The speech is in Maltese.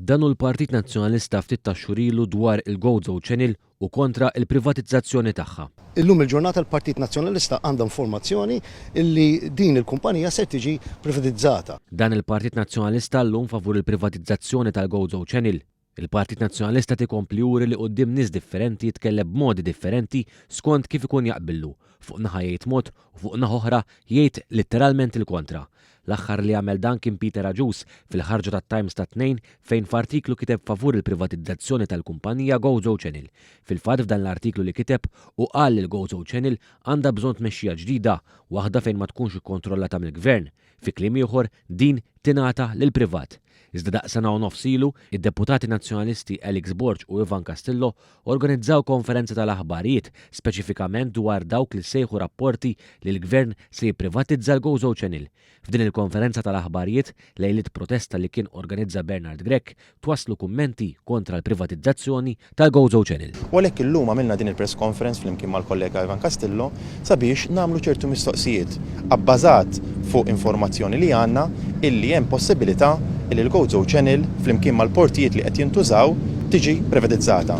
Dan hu l-Partit Nazzjonalista ftit tax-xhur ilu dwar il-Gozo Channel u kontra l-privatizzazzjoni tagħha. Illum il-ġurnata l-Partit Nazzjonalista għandha informazzjoni illi din il-kumpanija ser tiġi privatizzata. Dan il-Partit Nazzjonalista llum favur il-privatizzazzjoni tal-Gozo Channel. Il-Partit Nazzjonalista qed ikompli juri li quddiem nies differenti jitkellem b'modi differenti skont kif ikun jaqbillu. Fuq naħa jgħid mod u fuq naħa oħra jgħid litteralment il-kontra. L-aħħar li għamel dan kien Peter Agius fil-ħarġa tat-Times tat-Tnejn fejn f'artiklu kiteb favur il-privatizzazzjoni tal-kumpanija Gozo Channel. Fil-fatt f'dan l-artiklu li kiteb hu qal li l-Gozo Channel għandha bżonn tmexxija ġdida, waħda fejn ma tkunx ikkontrollata mill-Gvern. Fi kliem ieħor, din tingħata lill-privat. Iżda daqs sena u nofs ilu, id-deputati Nazzjonalisti Alex Borg u Ivan Castillo organizzaw konferenza tal-aħbarijiet speċifikament dwar dawk li sejħu rapporti li l-Gvern se jipprivatizza l-Gozo Channel. F'din il-konferenza tal-aħbarijiet, lejliet protesta li kien organizza Bernard Grech, twasslu kummenti kontra l-privatizzazzjoni tal-Gozo Channel. U għalhekk illum għamilna din il-press conference flimkien mal-kollega Ivan Castillo sabiex nagħmlu ċertu mistoqsijiet abbażat fuq informazzjoni li għandna illi hemm possibilità illi l-Gozo Channel flimkien mal-portijiet li qed jintużaw tiġi privatizzata.